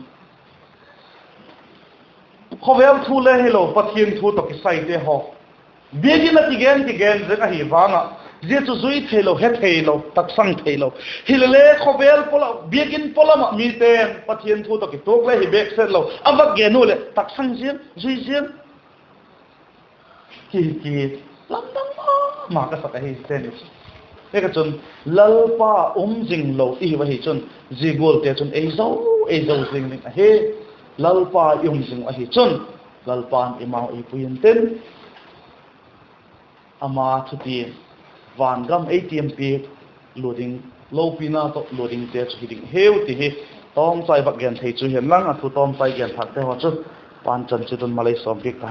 khawvel thu le hilo, Pathian thu tawh kisaite haw, biakin ah kigen kigen zek ahi vang ah, zia chu zui theilo, he theilo, taksang theilo. Hilele khawvel pawlam, biakin pawlam ah mite'n Pathian thu tawh kituak le hi bêk set lo, a vak gen u leh taksang ziang, zui ziang. Ki, ki, lamdang ma ma ka sak ahi teni chu. Hi ka chun, Lalpa um zing lo i hiu ahi chun, zia gualte chun ei zo, ei zo zing ding ahi. Lalpa i um zing uh ahi chun, Lalpa'n eimau ei pui intin, ama thutiam, vangam ei tiampiak lua ding, lopina tawh lua dingte chu hi ding hiu ti hi tawmchai vak gen thei chu hi'n lang, a thu tawmchai gen thâkte haw chu Pathian chanchin malei sawmpiak ta